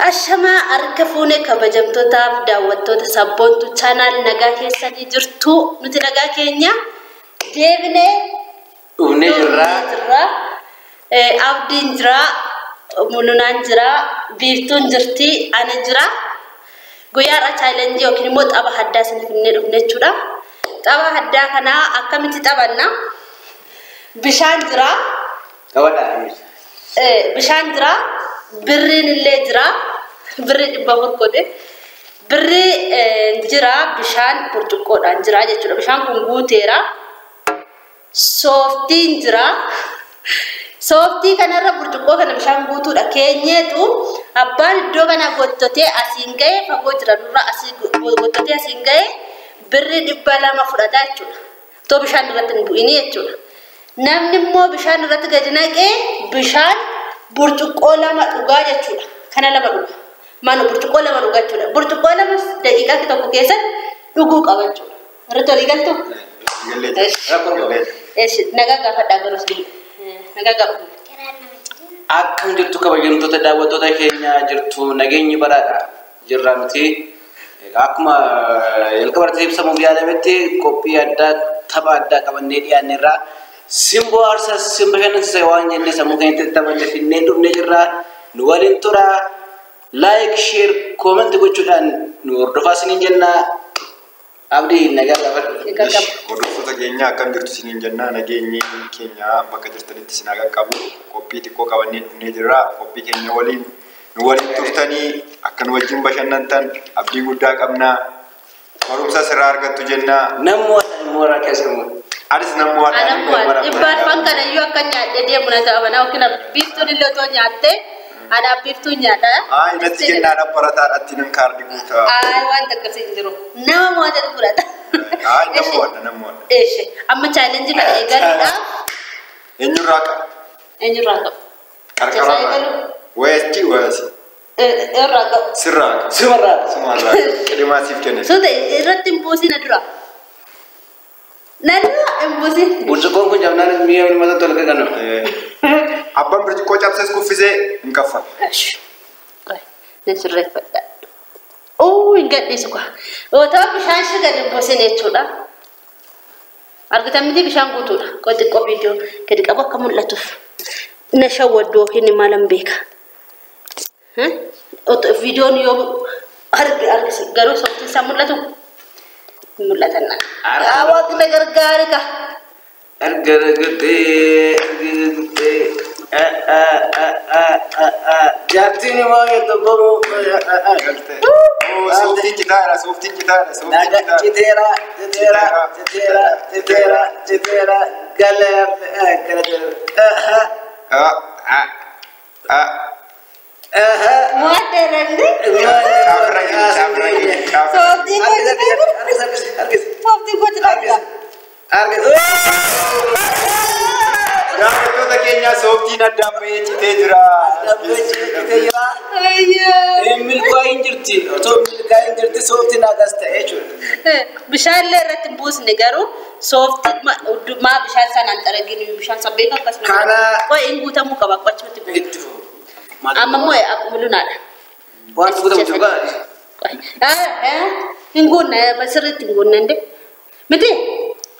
Ashamaa harka fuunee kabajamtootaaf daawwattoota Sabboontu Channel nagaa keessanii jirtu. Nuti nagaa keenya deebinee dhufnee jirra. Jirra. Abdiin jira, Mulunaan jira, Biiftuun jirti, ani jira. Guyyaa har'a challenge yookiin immoo tapha addaa isin finnee dhufne jechuudha. Tapha addaa kanaa akkamitti taphanna? Bishaan jira. Qabadhaa. Bishaan jira. Birriin illee jira. Birrii 400 godhe. Birrii jira, bishaan burcuqqoodhaan jira jechuudha. Bishaan kun guuteera. Sooftiin jira. Sooftii kanarra burcuqqoo kana bishaan guutuudha. Keenyeetu abbaan iddoo kana gottotee asiin ga'e, fagoo jira nurra, asii gottotee asiin ga'e birrii 200 fudhata jechuudha. Otoo bishaan irratti hin bu'inii jechuudha. Namni immoo bishaan irratti gadi naqee bishaan burcuqqoo 2 dhugaa jechuudha. Kana 2 dhuga. Mana burcuqqoo 2 dhugaa jechuudha. Burcuqqoo 2 daqiiqaa tokko keessatti dhuguu qaba jechuudha. Irratti walii galtuu? Eeshi, nagaa gaafadhaa garuu isin. Nagaa gaafadhu. Akkam jirtu kabajamtoota daawwattoota keenya jirtu, nageenyi baraadha jirra miti. Akkuma jalqaba irratti ibsamuuf yaadametti qophii addaa tapha addaa qabannee dhiyaanneerra. Simboo aarsaa simba bashannansiisa waan jennee sammuu keenyatti taphanne finnee dhufnee jirra. Nu waliin tura. Like, share, comment gochuudhaan nu hordofaa isiniin jenna. Abdii, nagaa gaafadhu. Nagaa gaafadhu. Hordoftoota keenya, akkam jirtu isiniin jenna. Nageenyi keenya bakka jirtanitti isin haa qaqqabu. Qophii xiqqoo qabannee dhufnee jirra. Qophii keenya waliin nu waliin turtanii akka nu wajjin bashannantan abdii guddaa qabna. Barumsa sirraa argattu jenna. Nammoo mooraa keessa immoo. Anis nammoo. Anammoo dhibba arfan kana iyyuu akka nyaadhee deemu na ta'a manaa yookiin Biiftuun illee otoo nyaattee anaaf Biiftuun nyaata. Haa, inatti kennaa barataadhaatti nan kaardii guutaa. Ayi, waan akkasii hin jiru. Nama mo'atatu fudhata. Haa, nammoo adda, nammoo adda. Eeshe, amma challenge kana eegaluudhaaf Eenyurraa qaba? Eenyurraa qabu? Qarqararraa. Eegalu. Wayachi wayasi. Irraa qabu. Sirraa qaba. Simarraa. Sumarraa qaba. Qilimaa siif kenne. Suuta irratti hin buusin na dura. Na dura hin buusin. Burcuqqoon kun jabnaan mi'a mata tolka kanu. Abbaan burcuqqoo cabses kuffisee hin kaffalu. Ash. Qoy, nan sirreeffadha. Oo, hin gadhiisu kwa. Otoo bishaan shi gadi hin buusin jechuudha. Argitan miti, bishaan guutuudha. Qoy, xiqqoo viidiyoo gadi qabu akka mul'atuuf. Na shawwaddu yookiin maalan beeka. Viidiyoon yoo argi argisi garuu sooftiin isaa mul'atu? Hin mul'atan. Waaqni gargaari ka. Argaragudee, argaragudee. Jaartiin immoo tokko. Galtee. Oo, sooftiin citaadha, sooftiin citaadha, sooftiin citaadha. Citeera, citeera, citeera, citeera, citeera, gala, gala, Ah, ah, ah. Mo'addeerandi. Caafirra jiru, caafirra jiru, caafirra. Sooftiin koo citeera. Sooftiin koo citaadha. Daawwattoota keenya, sooftiin addaan bahee citee jira. Ayyoo. Milkaa'in jirti. Otoo milkaa'in jirti sooftiin akkas ta'e jechuudha. Bishaan illee irratti hin buusne, garuu sooftii maa bishaan sanaan xaragin, bishaan san beekan akkasuma. Qoy, hin guutamuu qaba, achumatti guutu. Itti fufu. Amma immoo mulunaadha. Wanti guutamu jiru gaa. Hin guunne, sirriitti hin guunne inde. Miti?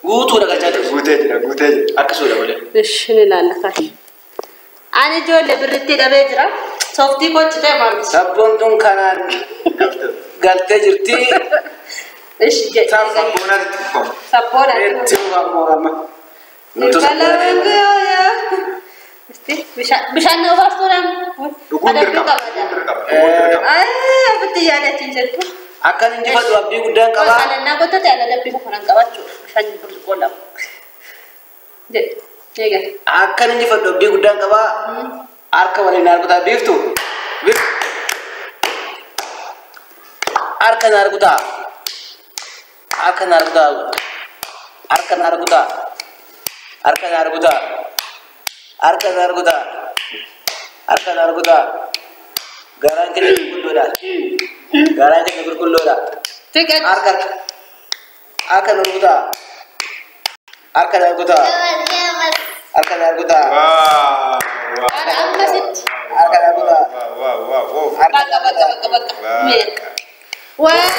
Guutuudha galchaa jiru. Guutee jira, guutee jira. Akkasuudha malee. Ishi, ni ilaalla kan. Ani ijoollee birritti dhabee jira. Sooftii koo citee maal? Sabboontuun kanaan galtee jirti. Ishi jedhe. Sabboonaan itti fufama. Sabboonaan. Itti fufamu amma. Nutu Bishaan nama baastuudhaan. Dhuguun dirqama. Dhuguun dirqama. Dhuguun dirqama. Ofitti yaadachiisettu. Akkan injifatu abdii guddaan qabaa. Kanannaa gottate ana dabbii kanan qabachuudha. Bishaan burcuqqoo 2. Jedhe. Eegaa. Akkan injifadhu abdii guddaan qabaa. Harka waliin argutaa, Biiftu. Harka na argutaa. Harka na argutaa. Harka na argutaa. Harka na argutaa. Harka na argutaa. Harka na argutaa. Garaan keenya qulqulluudha. Garaan keenya qulqulluudha. Tiket. Harka harka na argutaa. Harka na argutaa. Harka na argutaa. Waa! Ana ammasitti. Harka na argutaa. Waa! Wow wow wow. Bakka bakka bakka bakka. Meeqa? Waa.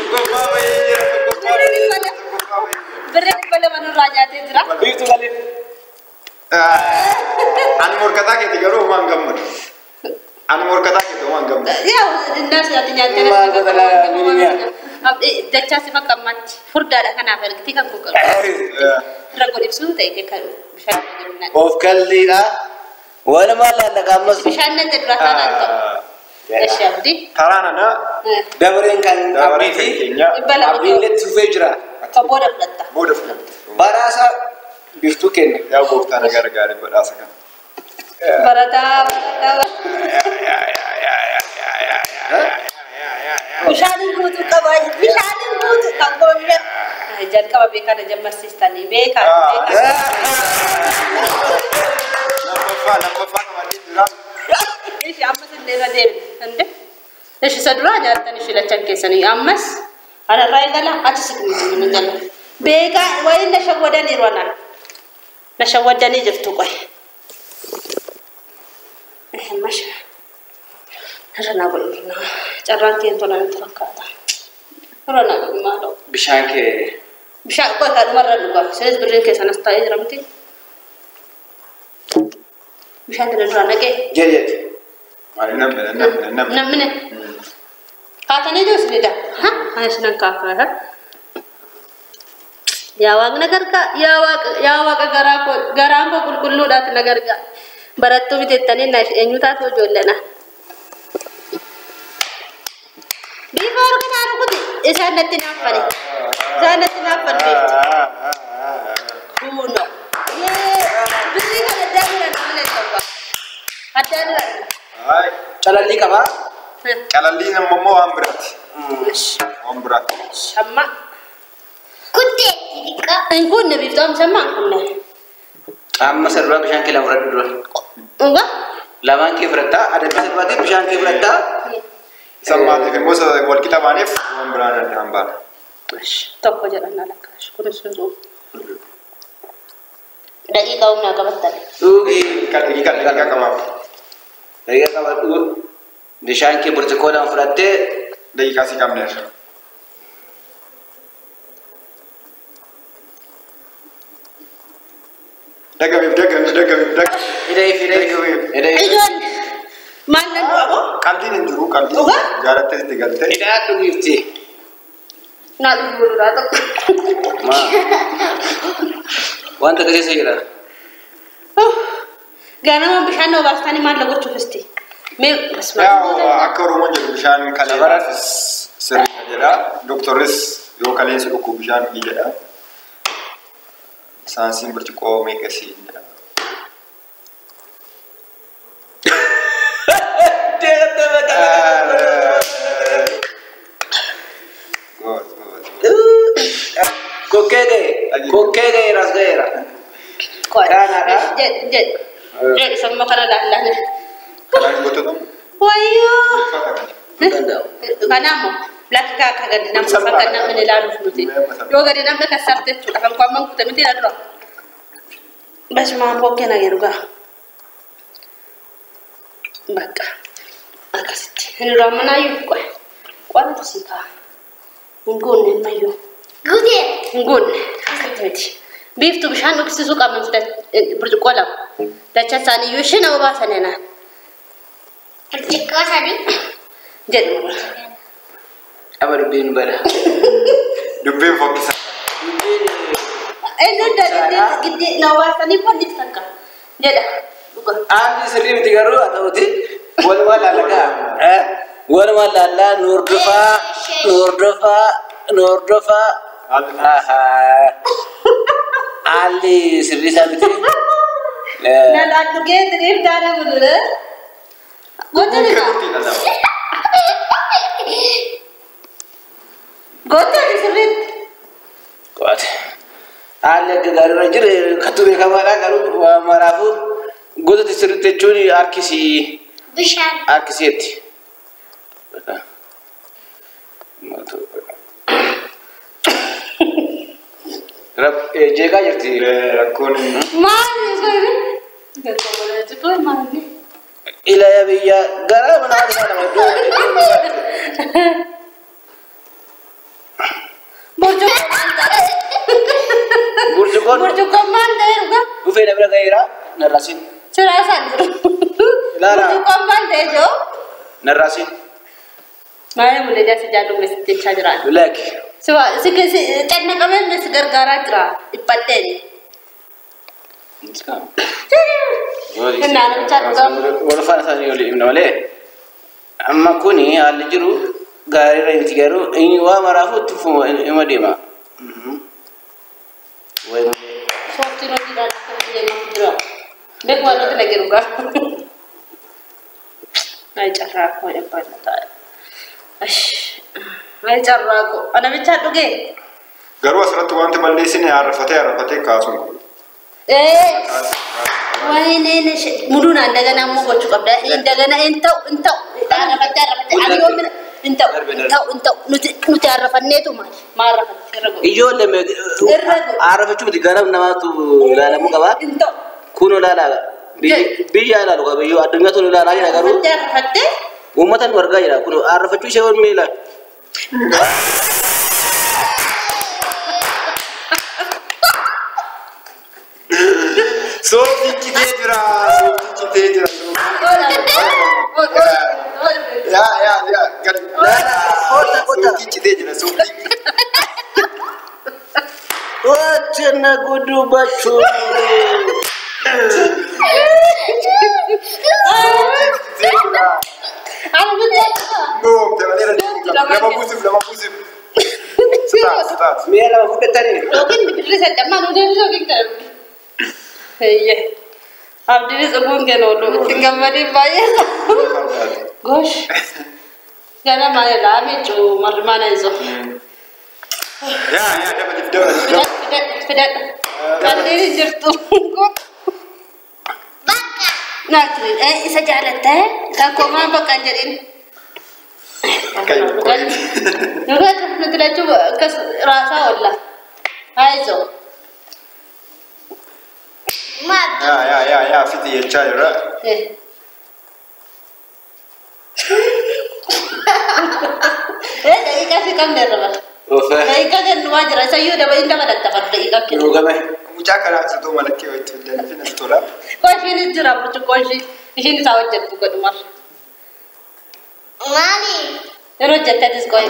Tokkoffaa bahee jira. Tokkoffaa bahee jira. Tokkoffaa bahee jira. Birrii 200 nurraa nyaatee jira. Biiftuu galiif. Ani morkataa keeti garuu homaan gammadu. Ani morkataa keeti homaan gammadu. Yaa innas nyaate nyaattee Maal godha laa Dachaa si bakka ammaatti furdaadha kanaaf ergitii kan kuuqamu. Irra godhibsuu ta'e kan bishaan naqe. Of kalliidha. Walumaa laallaqaa ammas. Bishaan naqe dura taanaan ta'u. Eshi abdii. Karaan ana Dabareen kan dabareen kan abdiiti. keenya 200 Abdiin illee tufee jira. Kan booda fudhatta. booda fudhatte. Badhaasa biiftuu kenna. Yaa gooftaa na gargaari badhaasa kana. Barataa barataa. Bishaaniin guutuu qaba. Bishaaniin guutuu kan goone. Jalqaba beekaa na jammarsiistanii beekaa beekaa. Lammaffaa lammaffaa qabadhee jira. Ishi ammas illee irra deemne. Ishi isa duraa nyaattan ishi lachan keessanii ammas anarraa eegala achi siqni jala. Beekaa wayi na shawwadaniiru anaan. Na shawwadanii jirtu qoy. Masha. Irra naa godhu. Carraan keen tola natti fakkaata. Irra naa godhu maaloo. Bishaan kee. Bishaan qoy kan dhumarra dhugaa. Isinis birriin keessan as taa'ee jira miti. Bishaan kana duraa naqee. Jedhi jedhi. Namni namni namni. Namni kaatanii jiru isinidha. Ani isinan kaafaa. Yaa waaqa na gargaar. Yaa waaqa yaa waaqa garaa koo garaan koo qulqulluudhaati na gargaar. Barattuu biteettanii na eenyu taatu ijoolleena. Bifa harka naa rukuti. Isaan natti naaffani. Isaan natti naaffani beektu. Kuno. Birrii kana addaa bira namni tokko. Addaa bira. Hayi. Calallii qabaa. Calalliin amma immoo waan biraati. Waan biraati. Shamma. Kuttee xixiqqaa. Hin kunne biiftuu amma shamma hin kunne. Amma isa duraa bishaan kee lama fudhadhu dura. Dhugaa? Lamaan kee fudhattaa. Adabbii isa duraatiin bishaan kee fudhattaa. Isa maatiif immoo isa wal qixa baaneef waan biraan addaan baana. Tokko jedhan alakkaash. Kunis hin dhufu. Daqiiqaa humnaa qabattan. Dhugii. Daqiiqaa daqiiqaa qabaaf. Daqiiqaa qabadhu. Bishaan kee burcuqqoo lama fudhattee Daqiiqaa si qabneerra. Dagamiif dagamiif dagamiif dagamiif. Hidhee hidhee hidhee. Ijoon maal nan du'a moo? Qalbiin hin jiru qalbiin. Dhugaa? Jaalattee itti galtee. Hidhaa dhugiifti. Naa dhuguu duraa tokko. Maa. Wanta keessa jira. Ganama bishaan na obaastanii maal na gochuuf isti? Mee Yaa akka Oromoon jedhu bishaan kaleessas sirriidha jedha. Doktorris yoo kaleessu dhukkubu bishaan dhugi jedha. Saansiin burcuqqoo meeqa siin jedha. Goot goot. Kokkee ga'e. Kokkee ga'eera as ga'eera. Kanaadha. Jedh jedh. Jedh sammuu kana laallaan. Kanaan gootatamu. Wayyoo. Uffata kana. Danda'u. Kanaammoo lakka akka gadi namni bakka namni ilaaluuf nuti. Yoo gadi namni kassarte jechuudha. Kan kwamman kutte miti dura. Basumaan kokkee na jedhu gaa. Bakka akkasitti. Inni dura manaayyuu qoe. Qo'atu sii kaa. Hin goonne ammayyuu. Guutee. Hin goonne akkatti miti. Biiftuu bishaan dhugsisuu qabna burcuqqoo lama. Dacha isaaniiyyuu ishee nama baasanii na Burcuqqoo sadii. jedhu. Aba dubbiin bada. Dubbiin fokkisa. Dubbiin Inni giddii nama baasanii qonni takka jedha. Dhuga. Aanni sirrii miti garuu haa ta'uti. Walumaa laallaqaa. Walumaa laallaa nu hordofaa nu hordofaa nu hordofaa. Haalli sirrii isaa miti. Nalaan dhugee diriif daana bulule. Goota Dubbiin ni murtiidha lama. Goota ni sirriitti. Qo'ate. Haalli akka gaariirra jiru kattu beekamaadha garuu waan maraafuu gootatti sirriitti jechuun harkisii Bishaan. harkiseetti. Jeeqaa jirti. Rakkoon Maali kun? Ilaa biyya gara mana haadha nama iddoo Burcuqqoo maal ta'e? Burcuqqoon Burcuqqoon maal ta'e dhugaa? dhufee na bira ga'eera narraasiin. Siraa isaan jiru. Ilaala. Burcuqqoon maal ta'e joo? Narraasiin. Maayee mulee jaarsi jaallu si jechaa jiraan. Laaki. Siwa si si canna qabeen si gargaaraa jira dhiphadheen. Innaa namicha dhugaa. Walfaan isaanii olii himna malee. Amma kuni haalli jiru gaariirra miti garuu inni waa maraafuu itti fufuma ima deema. Wayi malee. Sooftiin hojiidhaan akkamitti deemaa jira. Beeku waan nuti dhagee dhugaa. Maayee carraa koo ebbaan taa'e. Maayee carraa koo. Namicha dhugee. Garuu asirratti wanti balleessine arrafatee arrafatee kaasuun kun. Wayne muduun እንደገና immoo gochuu qabda. እንደገና hin ta'u arrafattee arrafattee ani yoo hin ta'u hin ta'u hin ta'u nuti arrafanneetu maali maa arrafatte irra godhu. Ijoollee Irra godhu. arrafachuu miti gara namaatu ilaalamuu qaba. Hin ta'u. Kun ilaalaa biyya ilaalu qaba biyya addunyaatu ilaalaa jira garuu Arrafattee arrafattee uummata nu argaa jira kun arrafachuu ishee wal miila. Sooftiin citee jira. Sooftiin citee jira. Yaa yaa yaa gadi. Sooftiin citee jira. Sooftiin. Wacana gudubachuu. Citee jira. No, dabalee lama buusuuf lama buusuuf. Sitaat sitaat. Mi'a lama fudhatanii. Yookiin birri sadhammaa nu deebisu yookiin kana dhugi. Eeyyee. Abdiinis dhuguun kennu oolu ittiin gammadiin baay'ee. Gosh. Gana maal laamichu marmaana iso. Yaa yaa dabaliif dabaliif dabaliif. Fidadha fidadha. Kanneen hin jirtu. Bakka. Naatri isa jaalatta kan koomaan bakka hin jedhin. Dhugaatu nuti lachuu akkas raasaa oolla. Haa iso. Maal. Yaa yaa yaa yaa fixi jechaa jirra. Daqiiqaa si qabne irra bara. Daqiiqaa kennu waa jira isayyuu hin dabalatta bara daqiiqaa kennu. Dhugame. Mucaa kanaa situu malakkee wayitti fidanii fi tola. Koo ishiinis jira burcuqqoo ishii ishiin isaa hojjettu godhumarra. Maali? Yeroo hojjetteetis qo'e.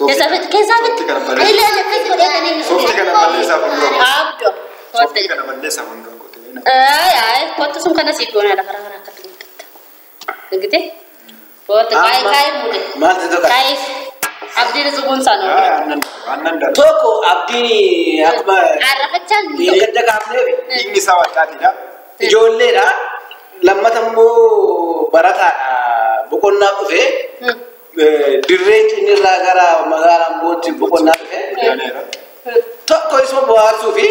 Keessaa fixi keessaa fixi. Illee akkas godhatanii. Sooftii kana balleessaa fuuldura. Abdoo. Sooftii kana balleessaa fuuldura qote. Ay kottu sun kana siif goonaa lafa karaa akkatti guuttatta. Argite? Booda kaayee kaayee muude. Maaltu tokko? Kaayee abdiin suguun isaan oolu. Aannan aannan darba. Tokko abdiin akkuma Arrafachaan hin ta'u. gadda kaafneef Dhiigni isaa waddaatidha. ijoolleedha. Lammata immoo barataadha. Boqonnaaf dhufee dirree cinnirraa gara magaalaa Ambootti boqonnaaf dhufee Guddaneera. tokko isuma bohaarsuu fi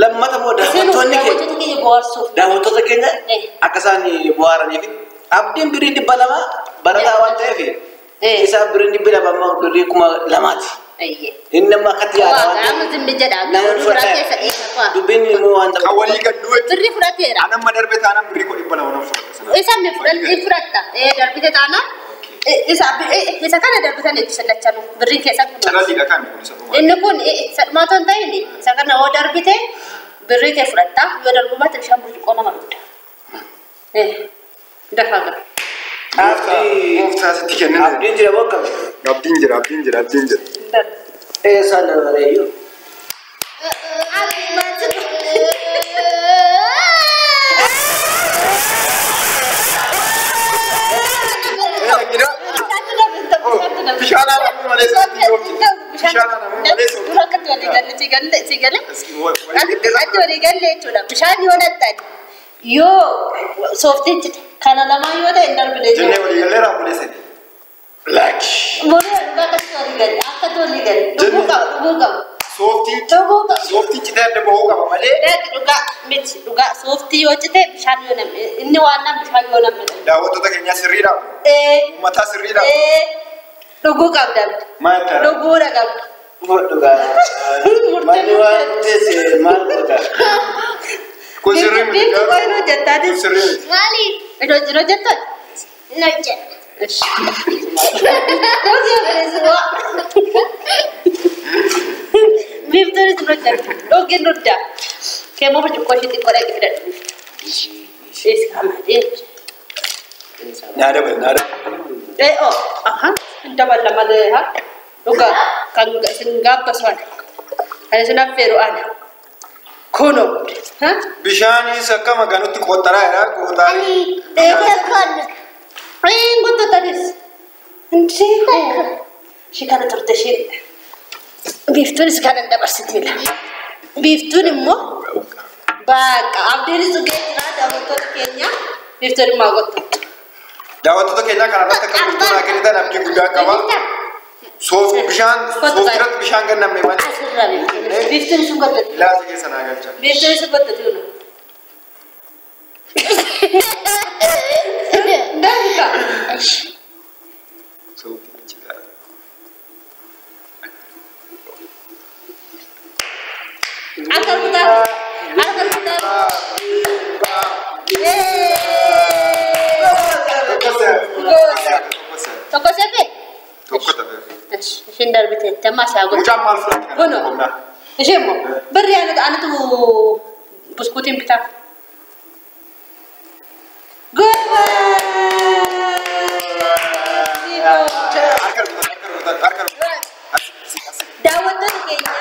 lammata immoo daawwattoonni keenya Daawwattoota keenya bohaarsuuf. daawwattoota keenya akka isaan bohaaranii fi abdiin birrii 200 barataa waan ta'eef isaaf birrii 200 amma birrii 2000ti. Inni amma akkatti yaada Waa waan ta'eef gaafa zimmi jedha. nama Birrii fudhata. keessa dhiisa fa'aa. Dubbiin immoo waan Kan ta'u. walii gaddu jechuudha. Birrii fudhateera. Aannan ma darbe taanaan birrii 200 nan fudhata sana. Isa mi fudhatta. Darbite taanaan isa kana darbitan itti sallachanu birrii keessa kun. Calalliidha kan kun isa dhumaa. Inni kun isa dhumaa otoo hin ta'in isa kana yoo darbite birrii kee fudhatta yoo darbuu baatte bishaan burcuqqoo nama dhugda. Dafaa gara. Gooftaa sitti kennine. Abdiin jira moo akkami? Abdiin jira abdiin jira abdiin jira. Eessaan dabareeyyuu? Bishaan aannan malee sooftii yookiin bishaan aannan malee sooftii. Dura akkatti walii galle si galle si galle. Akkatti walii galle jechuudha. Bishaan yoo nattan yoo sooftiin cite kana lamaan yoo ta'e hin darbine Jennee jechuudha. walii gallee raammolee sadi. Laaki. Boru akkatti walii galle akkatti walii galle dhuguu qaba dhuguu qaba. Sooftiin Dhuguu qaba. sooftiin citee adda bahuu qaba malee Dhaqi dhugaa miti dhugaa sooftii yoo cite bishaan yoo namne inni waan nam bishaan yoo namne. daawwattoota keenyaa sirriidha. Uummataa sirriidha. Dhuguu qabda. Maal ta'a? Dhuguudha qabda. Dhugaa. Manni waan teesse maal godha? Kun sirrii miti Biiftuu garuu. qoy nu hojjettaatis. Kun sirrii miti. Maaliif? Hin hojjettan? Hin hojjedha. Biiftuunis hin hojjettu. Dhugin dugda. Keemmoo burcuqqoo ishee xiqqoo dhaqi fidadhu. Isa malee. Naa dabali naa dabali. Eh oh, aha, hin daballa malee ha. Dhugaa kan isin gaabbasu ana. Kan isin affeeru ana. Kunoo. Ha? Bishaanis akka magaanutti qottaraa jira. Qotaanii. Ani tokkoon. Een gottotanis. Inti ishee kana turte ishee. Biiftuunis kana hin dabarsiteela. Biiftuun immoo baqa abdiinis dhugee jira daawwattoota keenya. Biiftuun immoo gottotta. Daawwattoota keenyaa kana irratti akka murtoo naa kennitan abdii guddaa qaba. Soof bishaan soof irratti bishaan gannamne malee. Asirra biiftuunis. Biiftuun sun gottotti. Gilaasa keessa naa galcha. Biiftuunis sun gottotti kun. Danka. Soofii achi Akka rukutaa. Akka rukutaa. Tokko sefe. Tokko tafe. Isheen darbiteetti amma isaa godhu. Mucaan maal fudhate kana? Kunoo. Qonnaa. Ishee immoo birri anatu buskuutiin bitaaf. Harka rukutan, harka rukutan, harka rukutan. Asi, asi. Daawwattoota keenya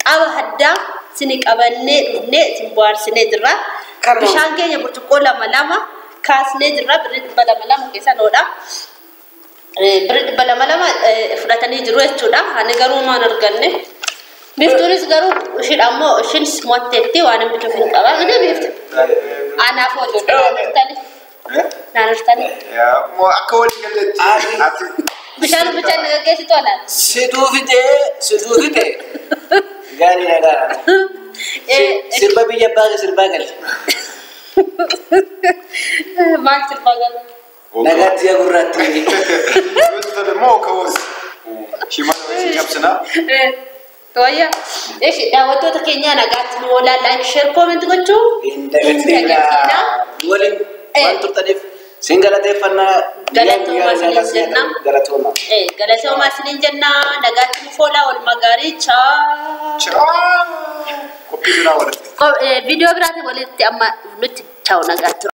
qaba addaa isin qabannee dhufnee isin bohaarsinee jirra. Bishaan keenya burcuqqoo lama lama kaasnee jirra. Birri 200 keessa noodha. Birri 200 fudhatanii jiru jechuudha. Ani garuu maan arganne. Biiftuunis garuu ishiidha ammoo ishiinis mo'atteetti waan hin bituuf hin qaba. Miti biiftu. Anaaf hojii naanirtani. Naanirtani. Yaa, moo akka walii galleetti. Ati Bishaan bichaan gaggeessitu anaan. Situu fixee situu fixee. Gaarii nagaa. Sirba biyya abbaa kee sirbaa gali. Maal sirbaa gala? Nagaatti yaa gurraatti. Yoo tutan immoo ka'uus. Shimala wayii cabsinaa. Wayya. Eshi daawwattoota keenya nagaatti nu oolaa like share comment gochuu Hin dagatinaa. Waliin waan turtaniif siin galateeffannaa. Galatoomaa isiniin jenna. Galatooma. Galatoomaa isiniin jenna nagaatti nu oolaa oolmaa gaarii chaa. Chaa. Qophii biraa walitti. Viidiyoo biraatiin walitti amma nutti chaa'u nagaatti.